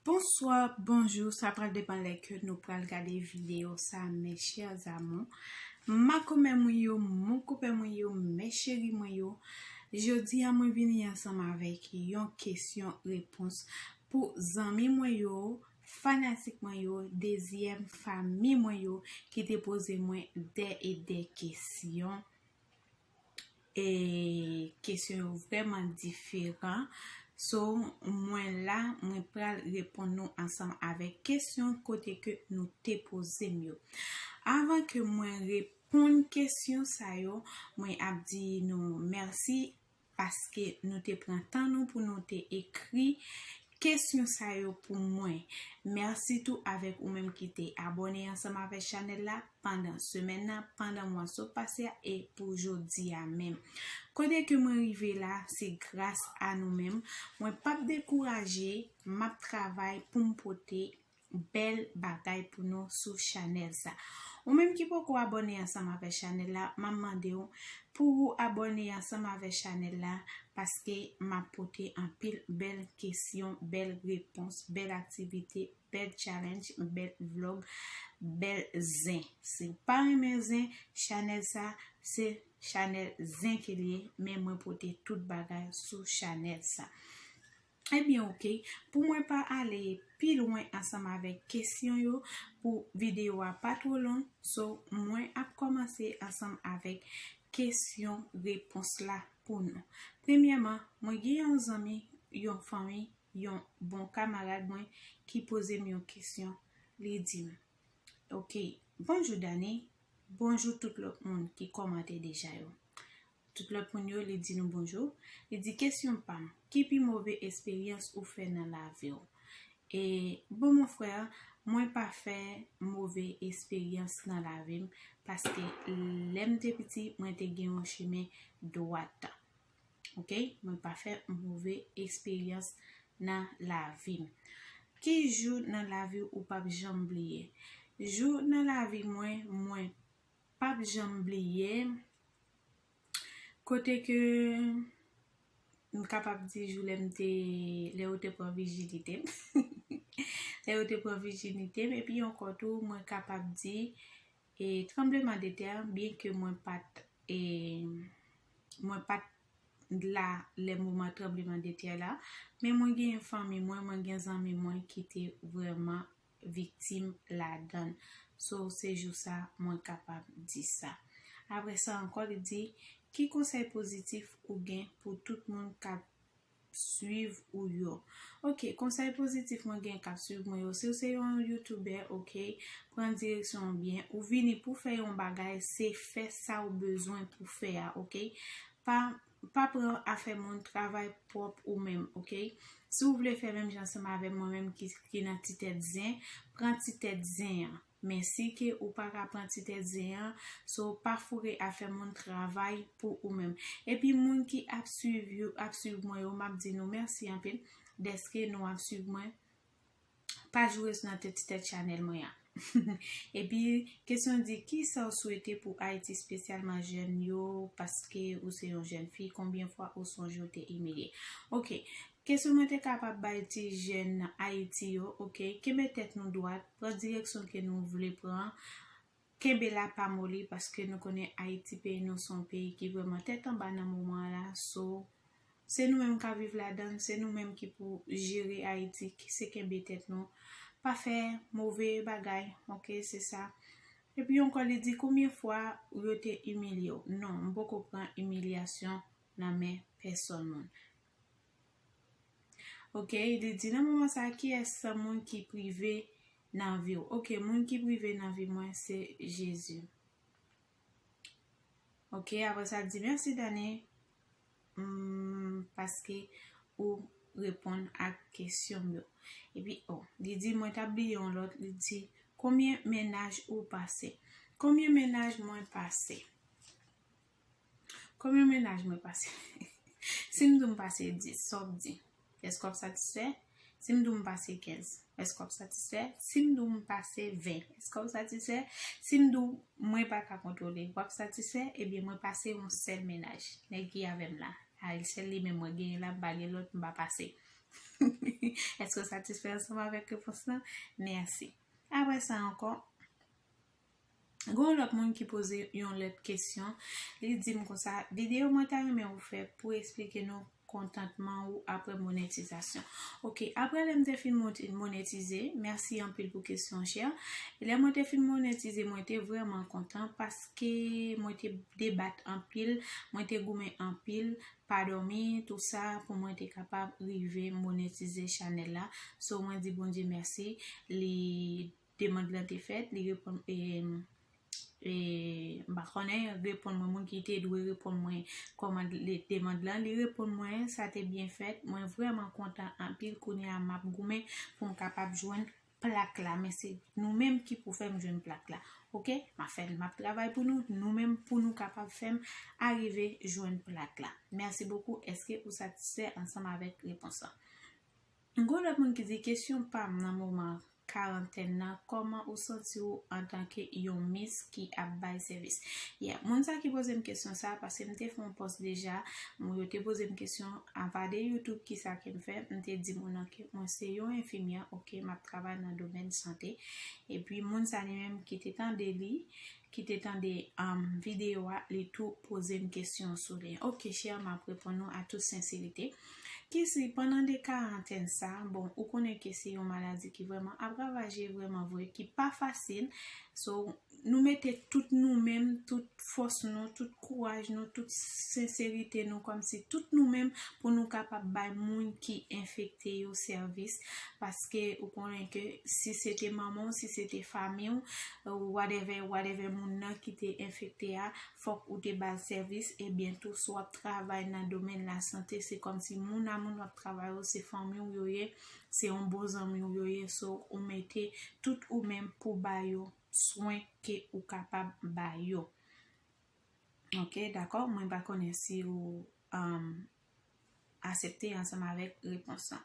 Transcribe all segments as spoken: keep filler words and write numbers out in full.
Bonswa, bonjou, sa pral depann lè ke nou pral gade videyo sa, mes chers amours. Ma kòmè mwen yo, mon kòpè mwen yo, mes chéris mwen yo. Jodi a mwen vini ansanm avèk yon kesyon repons pou zanmi mwen yo, fanatik mwen yo, dezyèm fanmi mwen yo ki te poze mwen dè e dè kesyon. E kesyon yo vrèman diferan. So, mwen la, mwen pral reponn nou ansanm avèk kesyon kote ke nou te poze m yo. Avan ke mwen reponn kesyon sa yo, mwen ap di nou mèsi paske nou te pran tan nou pou nou te ekri kesyon sa yo pou mwen. Mèsi tou avèk ou menm ki te abòne ansanm avèk chanèl la pandan semèn nan, pandan mwa sot pase a e pou jodi a menm. Kote ke mwen rive la, se gras a nou menm. Mwen p ap dekouraje, m ap travay pou m pote bèl bagay pou nou sou chanèl sa. Ou menm ki poko abòne ansanm avèk chanèl la, m ap mande w pou ou abòne ansanm avèk chanèl la, paske m ap pote anpil bèl kesyon, bèl repons, bèl aktivite, bèl challenge, bèl vlog, bèl zen. Si w pa renmen zen, chanèl sa, se chanèl zen ke l ye, men mwen pote tout bagay sou chanèl sa. Ebyen, oke, pou mwen pa ale pi lwen ansanm avèk kesyon yo, pou videyo a pa twò long, so mwen ap kòmanse ansanm avèk kesyon repons la pou nou. Premyèman, mwen gen yon zanmi, yon fanmi, yon bon kamarad mwen ki poze m yon kesyon. Li di m, oke, bonjou Dani, bonjou tout lòt moun ki kòmante deja yo. Tout lòt moun yo, li di nou bonjou. Li di, kesyon pa m, ki pi move esperyans ou fè nan lavi w? E, bon, mon frè, mwen pa fè move esperyans nan lavi m, paske lè m te piti, mwen te gen yon chemen dwat. Oke? Mwen pa fè move esperyans nan lavi m. Ki jou nan lavi w ou p ap janm bliye? Jou nan lavi mwen, mwen p ap janm bliye. Kote ke m kapab di jou lè m te, lè yo te pran vijinite m. Lè yo te pran vijinite m, epi ankò tou, mwen kapab di, e, tranbleman de tè, byen ke mwen pa t, e, mwen pa t la lè moman tranbleman de tè la, men mwen gen fanmi mwen, mwen gen zanmi mwen ki te vrèman viktim ladan l. So, se jou sa mwen kapab di sa. Apre sa ankò, li di, ki konsèy pozitif ou gen pou tout moun k ap swiv ou yo? Oke, konsèy pozitif mwen gen k ap swiv mwen yo. Si w se yon youtubè, oke, pran direksyon w byen. Ou vini pou fè yon bagay, se fè sa w bezwen pou fè a, oke? Pa, pa pran afè moun, travay pwòp ou menm, oke? Si w vle fè menm jan ansanm avè mwen menm ki, ki nan ti tèt zen, pran ti tèt zen an. Men si ke ou pa ka pran ti tèt zen an, so pa foure afè moun, travay pou ou menm. Epi moun ki ap swiv yo, ap swiv mwen yo, m ap di nou mèsi anpil dèske nou ap swiv mwen. Pa joure sou nan tèt ti tèt chanèl mwen an. Epi, kesyon di, kisa w swete pou Ayiti, espesyalman jèn yo, paske ou se yon jèn fi, konbyen fwa ou sonje w te imilye? Oke, kesyon mwen te kapab bay ti jèn Ayiti yo, oke, kenbe tèt nou dwat, pran direksyon ke nou vle pran, kenbe la pa moli, paske nou konnen Ayiti peyi nou se yon peyi ki vrèman tèt anba nan moman an la, so, se nou menm k ap viv ladan l, se nou menm ki pou jere Ayiti, ki se kenbe tèt nou, pa fè move bagay, oke, se sa. Epi ankò, li di, konbyen fwa yo te imilye w? Non, m poko pran imilyasyon nan men pèsòn moun. Oke, li di, nan moman sa, kiyès moun ki prive nan vi w? Oke, moun ki prive nan vi mwen, se Jezi. Oke, apre sa, l di, mèsi, Dani, mm, paske ou reponn ak kesyon m yo. Epi, o, li di, mwen t ap bliye yon lòt, li di, konbyen mennaj ou pase? Konbyen mennaj mwen pase? Konbyen mennaj mwen pase? Si m di w m pase dis, sa w ap di? Èske w ap satisfè? Si m di w m pase kenz, èske w ap satisfè? Si m di w m pase ven, èske w ap satisfè? Si m di w mwen pa ka kontwole, w ap satisfè? Ebyen, mwen pase yon sèl mennaj. Nèg ki avè m la, a, sèl li menm mwen genyen la, m pa gen lòt, m pa pase. Èske w satisfè ansanm avèk repons lan? Mèsi. Apre sa ankò, gen yon lòt moun ki poze yon lòt kesyon. Li di m konsa, videyo mwen ta renmen ou fè pou eksplike nou kontantman ou apre monetizasyon. Ok, apre lè m te fin monetize, mèsi anpil pou kesyon, chè. Lè mwen te fin monetize, mwen te vrèman kontan paske mwen te debat anpil, mwen te goumen anpil, pa dòmi, tou sa, pou mwen te kapab rive monetize chanèl la. So, mwen di Bondye mèsi, li, demann lan te fèt, li reponn, e, e, m pa konnen, reponn mwen, moun ki te dwe reponn mwen, kòman li, demann lan, li reponn mwen, sa te byen fèt, mwen vrèman kontan anpil, kounye a m ap goumen pou m kapab jwenn plak la, men se nou menm ki pou fè m jwenn plak la. Ok, m ap fè l, m ap travay pou nou, nou menm pou nou kapab fè m arive jwenn plak la. Mèsi bokou, èske ou satisfè ansanm avèk repons lan? Gon lòt moun ki di kesyon pa m nan moman karantèn nan, kòman ou santi w antanke yon mis ki ap bay sèvis? Yeah, moun sa ki poze m kesyon sa, paske m te fè yon pòs deja, moun yo te poze m kesyon anba de YouTube, kisa ke m fè, m te di moun nan ke mwen se yon enfimyè, ok, m ap travay nan domèn sante. Epi moun sa li menm ki te tande li, ki te tande, um, videyo a, li tou poze m kesyon sou li. Ok, chè, m ap reponn nou a tout senserite. Ki si pandan de karantèn sa, bon, ou konnen ke se yon maladi ki vrèman ap ravaje vrèman vre, ki pa fasil. So, nou mete tout nou menm, tout fòs nou, tout kouraj nou, tout senserite nou, kòmsi tout nou menm pou nou kapab bay moun ki enfekte yo sèvis. Paske ou konnen ke si se te manman w, si se te fanmi w, whatever, whatever moun nan ki te enfekte a, fòk ou te ba l sèvis. Ebyen tou, si w ap travay nan domèn lasante, se kòmsi moun a moun w ap travay yo, se fanmi w yo ye, se yon bon zanmi w yo ye, so ou mete tout ou menm pou ba yo swen ke ou kapab ba yo. Ok, dakò, mwen pa konnen si ou, um, aksepte ansanm avèk repons lan.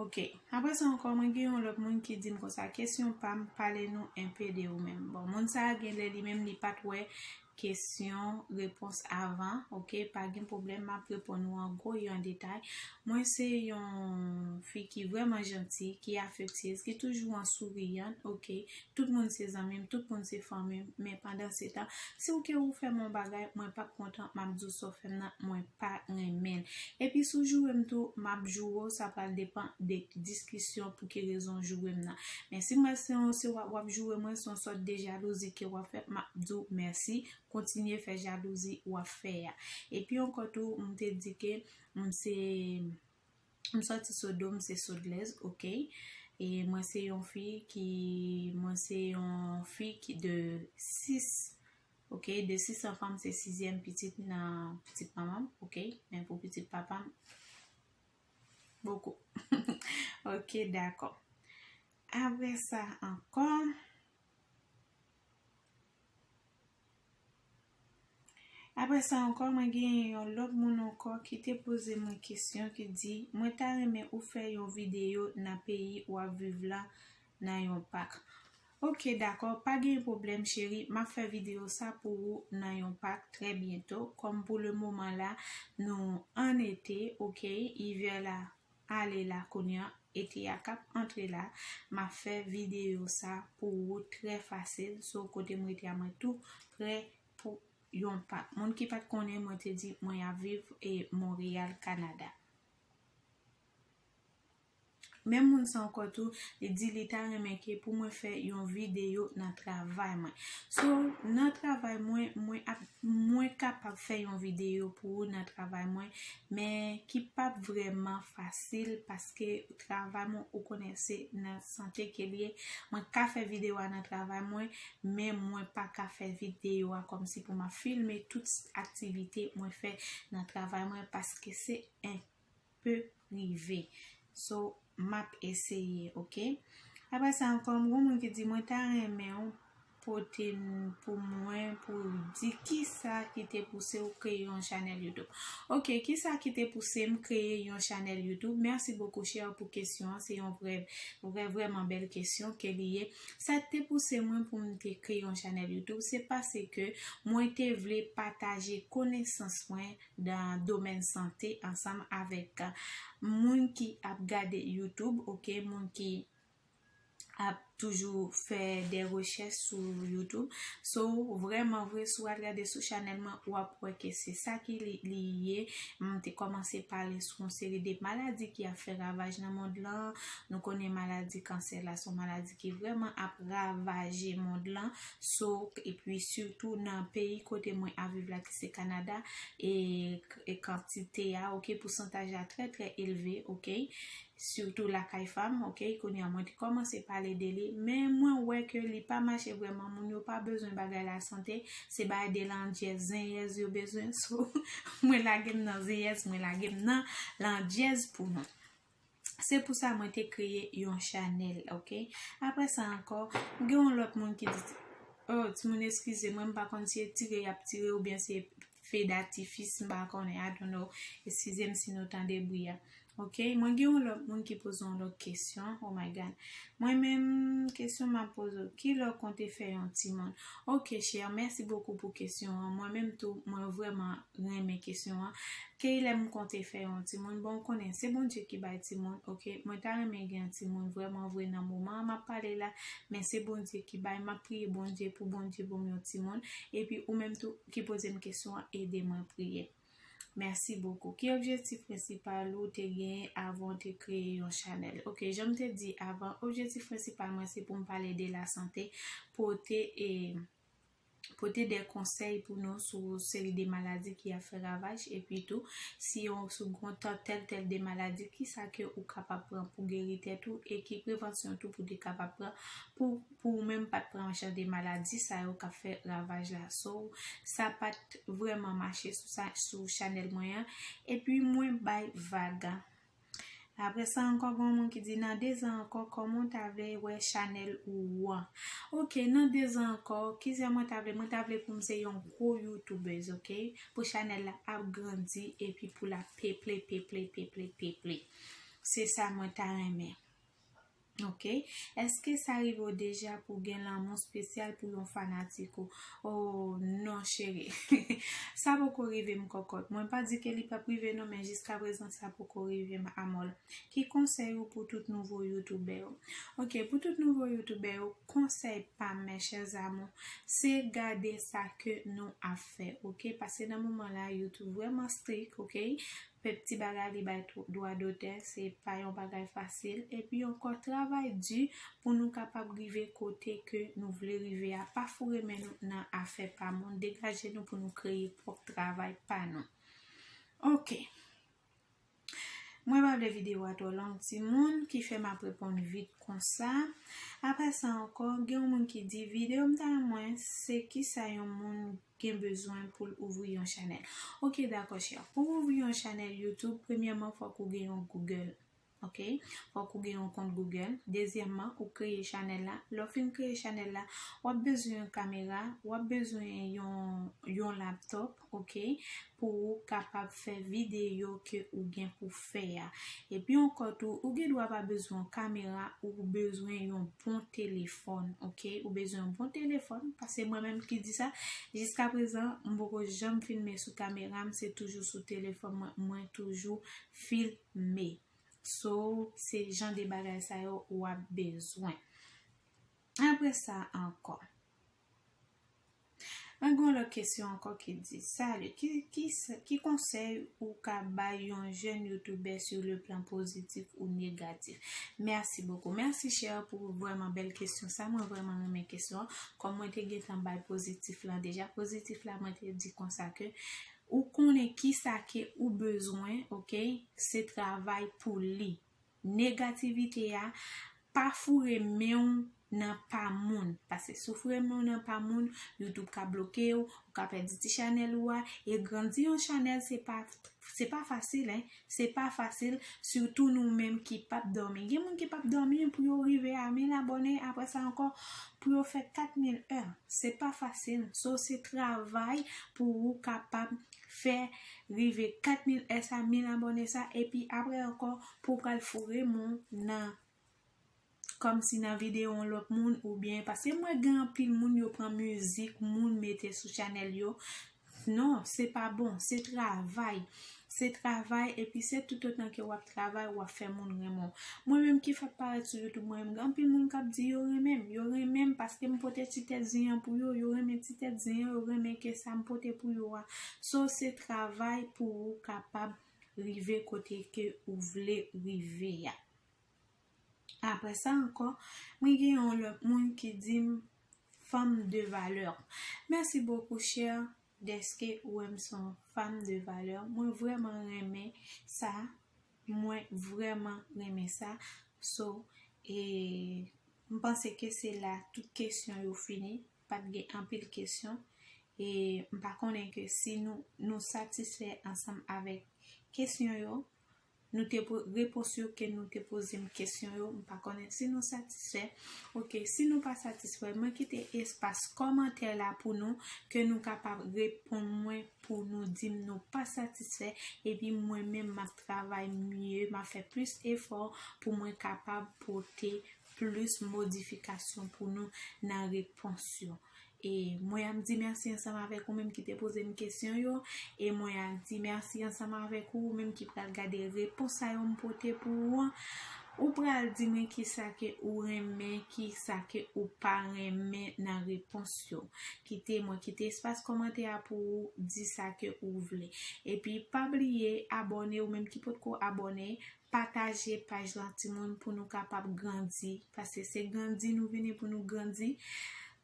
Ok, apre sa ankò, mwen gen yon lòt moun ki di m konsa, kesyon pa m, pale nou enpe de ou menm. Bon, moun sa a gen lè li menm li pa t wè kesyon, repons avan, ok, pa gen pwoblèm, m ap reponn ou an gwo e an detay. Mwen se yon fi ki vrèman janti, ki afektyez, ki toujou an souriyan, ok. Tout moun se zanmi m, tout moun se fanmi m, men pandan se tan, si w ke ou fè m yon bagay, mwen p ap kontan, m ap di w sa w fè m nan, mwen pa renmen l. Epi si w joure m tou, m ap joure w, sa pral depann de diskisyon, pou ki rezon w joure m nan. Men si mwen se yon, se w ap, w ap joure mwen, se yon sòt de jalouzi ke w ap fè, m ap di w mèsi, kontinye fè jalouzi w ap fè a. Epi ankò tou, m te di ke m se, m sòti Sodo, m se Sodlèz, ok. E mwen se yon fi ki, mwen se yon fi ki de sis, ok, de sis anfan, m se sizyèm pitit nan pitit manman m, ok. Men pou pitit papa m, bokou. Ok, dakò. Apre sa ankò, Apre sa ankò, mwen gen yon lòt moun ankò ki te poze mwen kesyon ki di, mwen ta renmen ou fè yon videyo nan peyi w ap viv la nan yon pak. Ok, dakò, pa gen pwoblèm cheri, m ap fè videyo sa pou ou nan yon pak trè byento. Kòm pou le moman la, nou an ete, ok, ivè la ale la kounye a, ete a k ap antre la, m ap fè videyo sa pou ou trè fasil. So, kote m rete a, mwen tou prè pou yon pak. Moun ki pa t konnen, mwen te di mwen ap viv e Monreyal, Kanada. Menm moun sa ankò tou, li di li ta renmen ke pou mwen fè yon videyo nan travay mwen. So, nan travay mwen, mwen ap, mwen kapab fè yon videyo pou ou nan travay mwen, men ki p ap vrèman fasil paske travay mwen, ou konnen, se nan sante ke l ye. Mwen ka fè videyo a nan travay mwen, men mwen pa ka fè videyo a kòmsi pou m ap filme tout aktivite mwen fè nan travay mwen paske se en pe prive. So, m ap eseye, ok? Apre sa ankò, m gon moun ki di, mwen ta renmen w Pote pou mwen pou di kisa ki te pouse w kreye yon chanèl YouTube. Ok, kisa ki te pouse m kreye yon chanèl YouTube? Mèsi bokou, chè, pou kesyon an. Se yon vrè, vrè, vrèman bèl kesyon ke li ye. Sa te pouse mwen pou m te kreye yon chanèl YouTube, se paske mwen te vle pataje konesans mwen nan domèn sante ansanm avèk moun ki ap gade YouTube, ok, moun ki ap toujou fè de rechèch sou YouTube. So, vrèman vre, si w al gade sou chanèl mwen, w ap wè ke se sa ki li, li ye. M te kòmanse pale sou yon seri de maladi ki ap fè ravaj nan mond lan. Nou konnen maladi kansè la, se yon maladi ki vrèman ap ravaje mond lan. So, epi sitou nan peyi kote mwen ap viv la, ki se Kanada, e, e kantite a, ok, pousantaj la trè, trè elve, ok. Sitou lakay fanm, ok, kounye a mwen te kòmanse pale de li, men mwen wè ke li pa mache vrèman, moun yo pa bezwen bagay lasante, se bagay de landjèz, zenyèz yo bezwen, so, mwen lage m nan zenyèz, mwen lage m nan landjèz pou nou. Se pou sa mwen te kreye yon chanèl, ok? Apre sa ankò, gen yon lòt moun ki di, oh, timoun, eskize mwen, m pa konn si e tire y ap tire oubyen se feu d'artifice, m pa konnen, I don't know. Eskize m si nou tande bri a. Ok, mwen gen yon lòt moun ki poze yon lòt kesyon. Oh my God. Mwen menm, kesyon m ap poze w, kilè w konte fè yon timoun? Ok, chè, mèsi bokou pou kesyon an. Mwen menm tou, mwen vrèman renmen kesyon an. Kilè m konte fè yon timoun? Bon, ou konnen, se Bondye ki bay timoun, ok? Mwen ta renmen gen yon timoun vrèman vre nan moman an m ap pale la, men se Bondye ki bay. M ap priye Bondye pou Bondye ban m yon timoun. Epi ou menm tou ki poze m kesyon an, ede mwen priye. Mèsi bokou. Ki objektif prensipal ou te genyen avan w te kreye yon chanèl? Ok, jan m te di avan, objektif prensipal mwen se pou m pale de lasante, pote, e, pote de konsèy pou nou sou seri de maladi ki ap fè ravaj, epi tou, si yon, si w gon tan tèl, tèl de maladi, kisa ke ou kapab pran pou geri tèt ou, e ki prevansyon tou pou te kapab pran pou, pou ou menm pa t pran jan de maladi sa yo k ap fè ravaj la. So, sa pa t vrèman mache sou sa, sou chanèl mwen an, epi mwen bay vag. Apre sa ankò, gen yon moun ki di, nan de zan ankò, kòman w ta vle wè chanèl ou an? Ok, nan de zan ankò, kisa mwen ta vle? Mwen ta vle pou m se yon gwo youtubèz, ok? Pou chanèl la ap grandi, epi pou l ap peple, peple, peple, peple. Se sa mwen ta renmen. Ok? Èske sa rive w deja pou w gen lanmou espesyal pou yon fanatik ou? Oh, non, cheri. Sa poko rive m, kòkòt. Mwen pa di ke li p ap rive non, men jiskaprezan sa poko rive m, amòl. Ki konsèy ou pou tout nouvo youtubè yo? Ok, pou tout nouvo youtubè yo, konsèy pa m, mes chers amours, se gade sa ke nou ap fè, ok? Paske nan moman la, YouTube vrèman strik, ok? Pèp ti bagay li bay dwa dotè, se pa yon bagay fasil. Epi ankò, travay di pou nou kapab rive kote ke nou vle rive a. Pa foure men nou nan afè pa moun. Degaje nou pou nou kreye pwòp travay pa nou. Ok. Mwen pa vle videyo a twò long, timoun, ki fè m ap reponn vit konsa. Apre sa ankò, gen yon moun ki di, videyo m ta renmen wè, se kisa yon moun gen bezwen pou l ouvri yon chanèl. Ok, dakò, chè. Pou w ouvri yon chanèl YouTube, premyèman, fòk ou gen yon Google. Ok? Fòk ou gen yon kont Google. Dezyèmman, ou kreye chanèl la. Lè w fin kreye chanèl la, w ap bezwen yon kamera, w ap bezwen yon, yon laptop, ok? Pou ou kapab fè videyo ke ou gen pou fè a. Epi ankò tou, ou gen dwa pa bezwen yon kamera, ou bezwen yon bon telefòn, ok? Ou bezwen yon bon telefòn, paske mwen menm ki di sa, jiskaprezan, m poko janm filme sou kamera m, se toujou sou telefòn mwen, mwen toujou filme. So, se jan de bagay sa yo w ap bezwen. Apre sa ankò. Mwen gen yon lòt kesyon ankò ki di, Salut, ki, ki, ki konsèy ou ka bay yon jèn youtubè sur le plan positif ou négatif? Mèsi bokou. Mèsi, chè, pou vrèman bèl kesyon sa. Mwen vrèman renmen kesyon an. Kòm mwen te gentan bay pozitif lan deja, pozitif la, mwen te di konsa ke ou konnen kisa ke ou bezwen, ok? Se travay pou li. Negativite a, pa foure men w nan pa moun. Paske si w foure men w nan pa moun, YouTube ka bloke w, ou ka pèdi ti chanèl ou a. E grandi yon chanèl, se pa, se pa fasil, en. Se pa fasil, sitou nou menm ki p ap dòmi. Gen moun ki p ap dòmi pou yo rive a mil abòne, apre sa ankò, pou yo fè kat mil è. Se pa fasil. So, se travay pou ou kapab fè rive kat mil è sa, mil abòne sa, epi apre ankò, pou w pral foure men w nan kòmsi nan videyo yon lòt moun oubyen, paske m wè gen anpil moun yo pran mizik moun mete sou chanèl yo. Non, se pa bon, se travay. Se travay, epi se toutotan ke w ap travay, w ap fè moun renmen w. Mwen menm ki fèk parèt sou YouTube, mwen menm, gen anpil moun k ap di yo renmen m. Yo renmen m paske m pote ti tèt zen an pou yo. Yo renmen ti tèt zen an, yo renmen ke sa m pote pou yo a. So, se travay pou ou kapab rive kote ke ou vle rive a. Apre sa ankò, mwen gen yon lòt moun ki di m, fanm de valè. Mèsi bokou, chè, dèske ou wè m se yon fanm de valè. Mwen vrèman renmen sa. Mwen vrèman renmen sa. So, e, m panse ke se la tout kesyon yo fini. Pa t gen anpil kesyon. E m pa konnen ke si nou, nou satisfè ansanm avèk kesyon yo, nou te po-, repons yo ke nou te poze m kesyon yo, m pa konnen si nou satisfè. Oke, si nou pa satisfè, mwen kite espas kòmantè la pou nou, ke nou kapab reponn mwen pou nou di m nou pa satisfè, epi mwen menm m ap travay mye, m ap fè plis efò pou mwen kapab pote plis modifikasyon pou nou nan repons yo. E mwen ap di mèsi ansanm avèk ou menm ki te poze m kesyon yo. E mwen ap di mèsi ansanm avèk ou, ou menm ki pral gade repons sa yo m pote pou ou an. Ou pral di mwen kisa ke ou renmen, kisa ke ou pa renmen nan repons yo. Kite mwen, kite espas kòmantè a pou ou di sa ke ou vle. Epi pa bliye abòne, ou menm ki potko abòne, pataje paj la timoun pou nou kapab grandi. Paske se grandi nou vini pou nou grandi.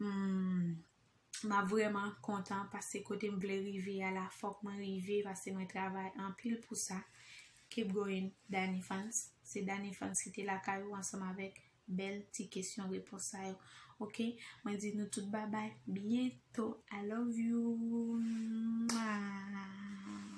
Hmm, m ap vrèman kontan paske kote m vle rive a la, fòk mwen rive paske mwen travay anpil pou sa. Keep going, Dani Fans. Se Dani Fans ki te lakay ou ansanm avèk bèl ti kesyon repons sa yo. Oke, mwen di nou tout babay. Byento. I love you. Mwah.